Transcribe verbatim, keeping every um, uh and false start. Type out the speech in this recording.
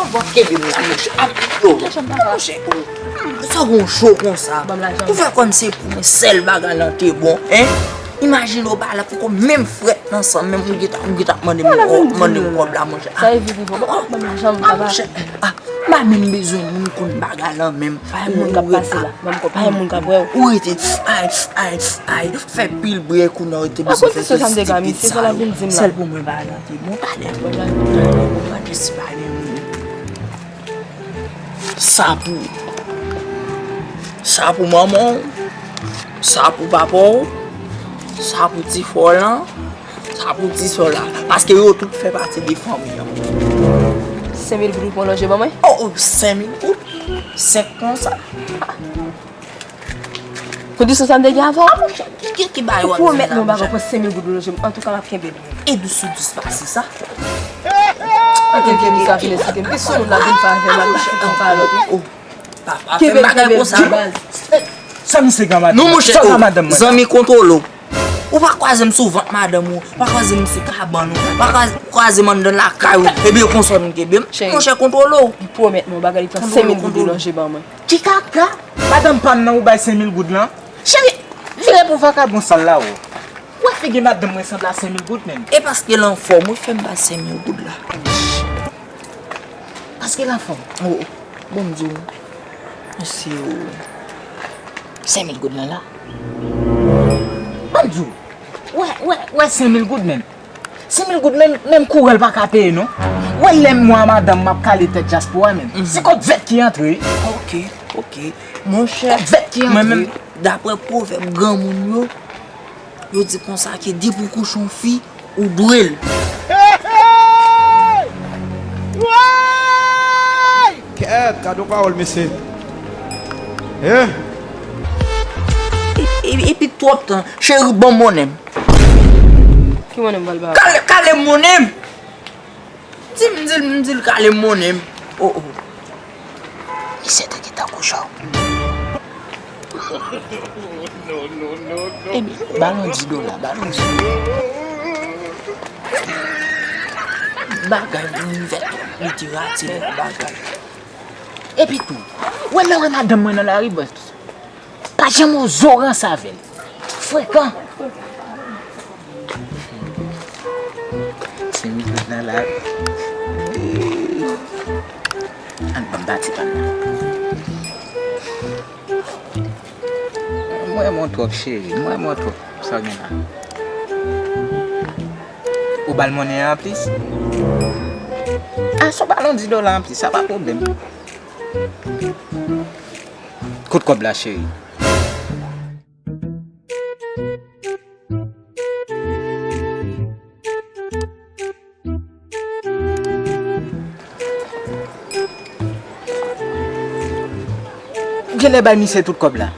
Bon, kenbe m la, monchè. Ap, yo, monchè, oh. Sa w gon cho konsa? Ou fè kòmsi pou mwen sèl bagay lan te bon, en? Imajine w pa la, poko menm frèt nan san, menm ou gentan, ou gentan mande m, mande m kòb la, monchè. Sa e vini bon. Mwen pa janm ka ba. Monchè, ah, m pa menm bezwen moun konn bagay lan menm. Pa gen moun k ap pase la. Ban m kòb, pa gen moun k ap wè w. Ou rete, ay, ay, ay, fè pil bri, kounye a w te bezwen fè tout ti pit sa yo. Sèl pou mwen bagay lan te bon, talè. Ou pa gen si pa gen moun. Sa pou, sa pou manman w, sa pou papa w, sa pou ti frè w lan, sa pou ti sè w la. Paske yo tout fè pati de fanmi an. Senk mil goud ou pran lonje ban mwen? Oh, oh, senk mil goud? Senk konsa? Ou di sou sa m te gen avè w? Ah, monchè, ki, ki, ki bay w ap di la, monchè? Ou pwomèt mwen w pa pran senk mil goud lonje m. Antouka, m ap kenbe l. E dous sou dous pase sa. Anke l kenbe sa fini site m. Ki sou moun la vin fè avè m la, m pa lòt, wi. Oh, papa, fè m bagay konsa. Sa misye gen madanm? Non, monchè, zanmi kontwole w. Ou pa kwaze m sou vant madanm ou, pa kwaze m sou kabann ou, pa kwaze, kwaze m anndan lakay ou. Ebyen, konsa w vin kenbe m? Monchè, kontwole w. Li pwomèt mwen w bagay, li pran senk mil goud lonje ban mwen. Ki kaka? Madanm pa m nan ou bay senk mil goud lan? Cheri, vire pou vakabon sal la, ou. Ou wè figi madanm mwen sanble a senk mil goud menm? E paske l anfòm, ou fè m bay senk mil goud la. Paske l anfòm? Oh, oh. Bon, m di w, mesye, oh. Senk mil goud lan la. Ban m di w, wè, wè, wè senk mil goud menm. Senk mil goud menm, menm kouran l pa ka peye non. Wè lè mwen a madanm m ap kale tèt dyaspora menm. Se kòb vèt ki antre wi. Ok, ok. Monchè, kòb vèt ki antre. Mwen menm, daprè pwovèb granmoun yo, yo di konsa ke depi w kouche yon fi, ou dwe l. Kèt, gade yon pawòl, mesye. Eh? E, e, epi twòp tan, cheri, ban m monnen m. Ki monnen m pral ba ou? Kale, kale monnen m. Di m, di l, m di l kale monnen m. Oh, oh. Misye te gentan kouche w. Ebyen, ba l yon dis dola, ba l yon dis dola. Bagay vin vèt, li te rate bagay. Epi tou, wè lè w wè madanm mwen nan lari, bòs, pa janm oze w ranse avè l. Frekan. Ti minit nan lari. Ann ban m pati pa m nan. Mwen renmen w twòp, cheri. Mwen renmen w twòp. Sa w gen la? Ou ba l monnen an anplis? A, si w ba l yon dis dola anplis, sa pa pwoblèm. Kot kòb la, cheri? Genlè bay misye tout kòb la.